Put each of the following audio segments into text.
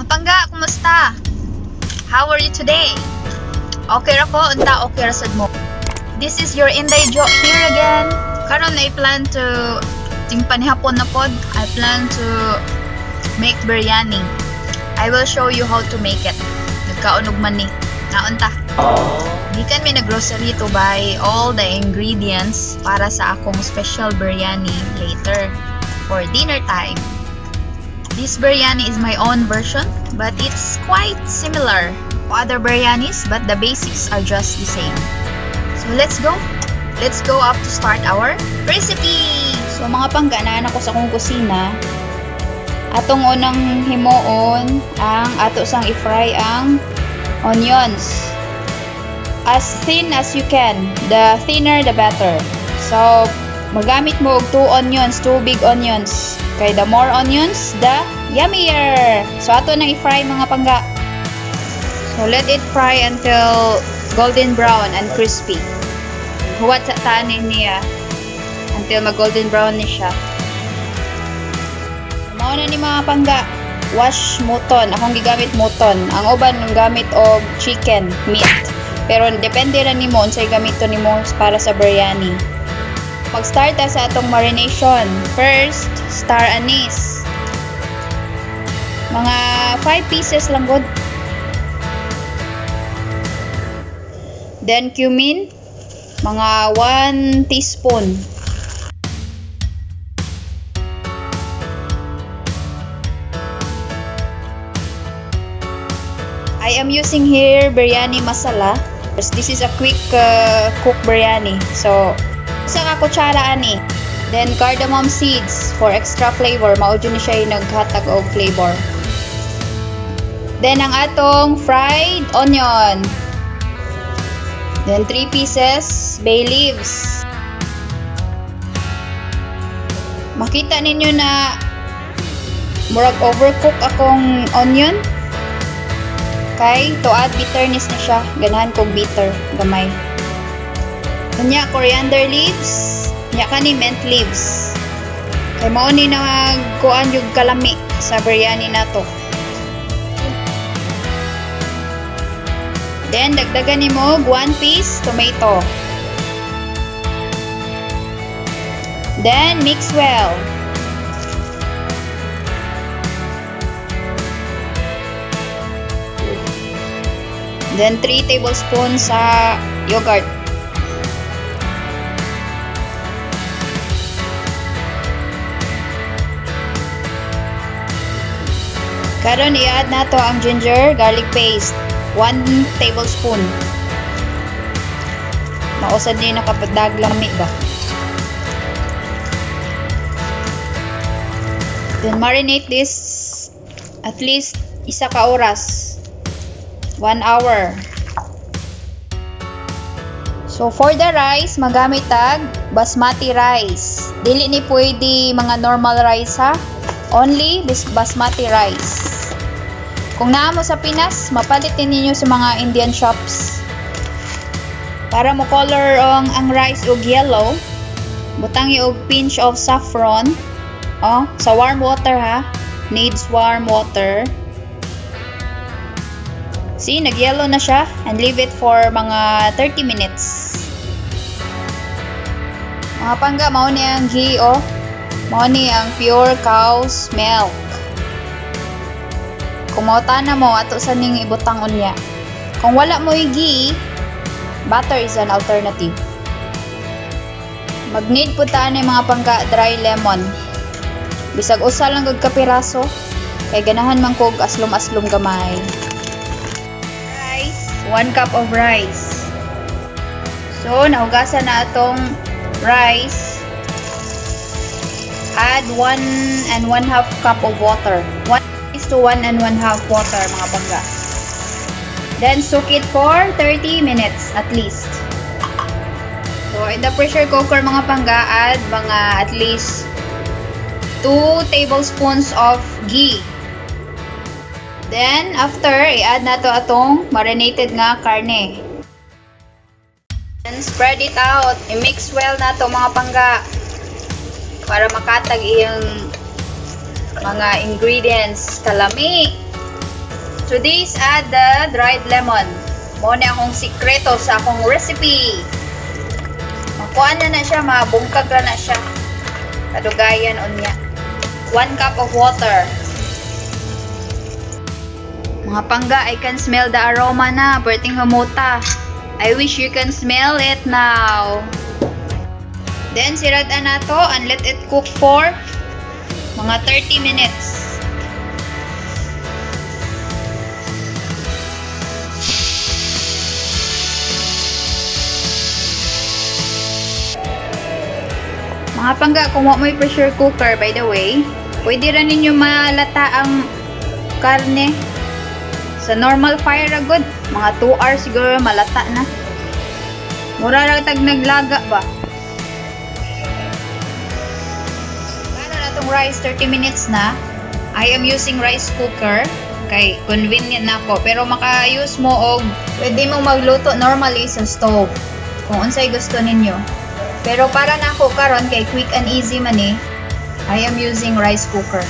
Pangga, kumusta? How are you today? Okay ra ko, unta okay ra sad mo. This is your Inday Jo here again. Karon I plan to ting panihapon na pod, I plan to make biryani. I will show you how to make it. Nagkaon og mani. Naunta. Gikan mi nag-grocery to buy all the ingredients para sa akong special biryani later for dinner time. This biryani is my own version, but it's quite similar to other biryanis, but the basics are just the same. So let's go. Let's go up to start our recipe. So mga pangga, naa ko sa akong kusina. Atong unang himuon ang ato sang i-fry ang onions. As thin as you can. The thinner the better. So magamit mo og 2 onions, 2 big onions. Kay the more onions, the yummier. So ato nang i-fry mga pangga. So let it fry until golden brown and crispy. Huwat sa tanin niya until mag golden brown ni siya. Mao na ni mga pangga. Wash mutton. Akong gigamit mutton. Ang uban gamit og chicken meat. Pero depende ra nimo unsay gamiton nimo para sa biryani. Mag-start ta sa atong marination. First, star anise. Mga 5 pieces lang gud. Then cumin, mga 1 teaspoon. I am using here biryani masala. This is a quick cook biryani. So, isa ka kutsara ani. Then cardamom seeds for extra flavor. Mao jud ni siya naghatag og flavor. Then ang atong fried onion. Then 3 pieces bay leaves. Makita ninyo na murag overcook akong onion. Kay to add bitterness na siya. Ganahan kog bitter gamay. Unya coriander leaves, unya kani mint leaves. Kay mao ni nagkuan yung kalami sa biryani nato. Then dagdagan nimo og 1 piece tomato. Then mix well. Then 3 tablespoons sa yogurt. Karon i-add nato ang ginger garlic paste, 1 tablespoon. Mausad ni nakapadag lami ba. Then marinate this at least isa ka oras. 1 hour. So for the rice, magamit tag basmati rice. Dili ni pwede mga normal rice ha. Only basmati rice. Kung naa mo sa Pinas, mapalit din ninyo sa mga Indian shops. Para mo color ang rice og yellow, butang og pinch of saffron. Oh, sa warm water ha. Needs warm water. See, nag-yellow na siya and leave it for mga 30 minutes. Mga pangga, mao ni ang ghee oh. Mao ni ang pure cow's milk. Kung mautana mo, ato sa ning ibutang unya. Kung wala mo ghee, butter is an alternative. Mag-need po ta ani mga pangga dry lemon. Bisag usa lang gud ka piraso kay ganahan man kog aslom-aslom gamay. Rice, 1 cup of rice. So, nahugasan na atong rice. Add 1 1/2 cup of water. 1 to 1 1/2 water mga pangga. Then soak it for 30 minutes at least. So in the pressure cooker mga pangga, add mga at least 2 tablespoons of ghee. Then after, i-add nato atong marinated nga karne. Then spread it out. I-mix well nato mga pangga para makatag iyang mga ingredients kalami. To this, add the dried lemon. Mao ni akong sikreto sa akong recipe. Makuha na na siya, mabungkag ra na siya. Kadugayan unya. 1 cup of water. Mga pangga, I can smell the aroma na. Perting humuta. I wish you can smell it now. Then, sirad-an nato and let it cook for mga 30 minutes. Mga pangga, kung wa mo'y pressure cooker, by the way, pwede ra ninyo malata ang karne sa normal fire ra gud. Mga 2 hours siguro malata na. Mura ra tag naglaga ba. Para na tong rice 30 minutes na. I am using rice cooker kay convenient na ako, pero maka-use mo og pwede mo magluto normally sa stove kung unsay gusto ninyo. Pero para na ako karon kay quick and easy man eh, I am using rice cooker.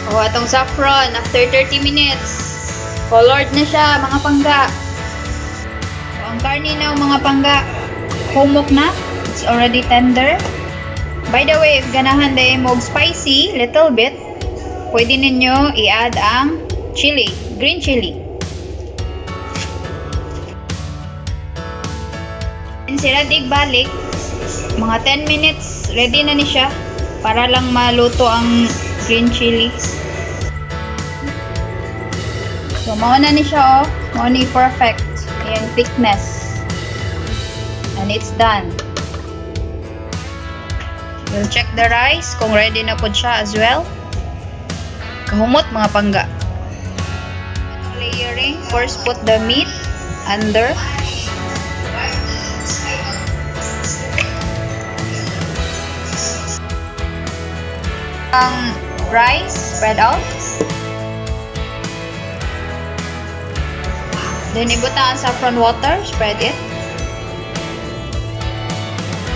O atong saffron after 30 minutes, colored na siya mga pangga. O, ang karne na mga pangga, humok na. It's already tender. By the way, if ganahan day mo og spicy, little bit, pwede ninyo i-add ang chili, green chili. And sila dig balik, mga 10 minutes, ready na ni siya para lang maluto ang green chili. So, mao na ni siya, oh. Mao ni perfect yung thickness. And it's done. We'll check the rice kung ready na pod siya as well. Kahumot mga pangga. Itong layering, first put the meat under. Ang rice, spread out. Then, ibutang ang saffron water, spread it.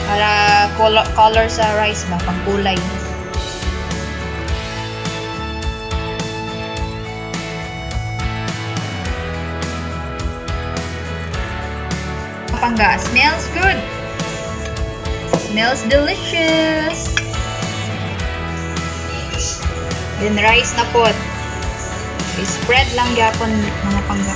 Para color sa rice ba, pangkulay. Pangga, smells good. Smells delicious. Then rice na pod. I-spread lang gyapon mga pangga.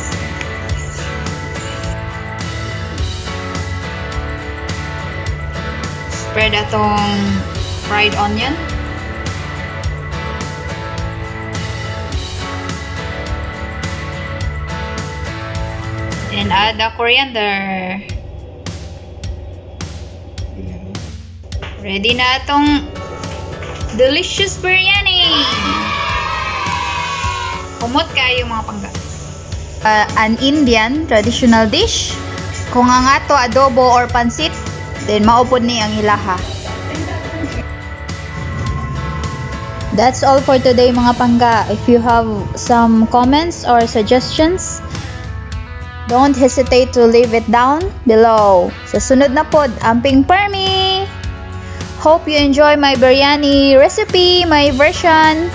Spread atong fried onion. And add the coriander. Ready na atong delicious biryani! Humot kayo mga pangga. An Indian traditional dish. Kung ang ato adobo or pansit, then maupod ni ang ilaha. That's all for today mga pangga. If you have some comments or suggestions, don't hesitate to leave it down below. Sa sunod na pod, amping permi! Hope you enjoy my biryani recipe, my version.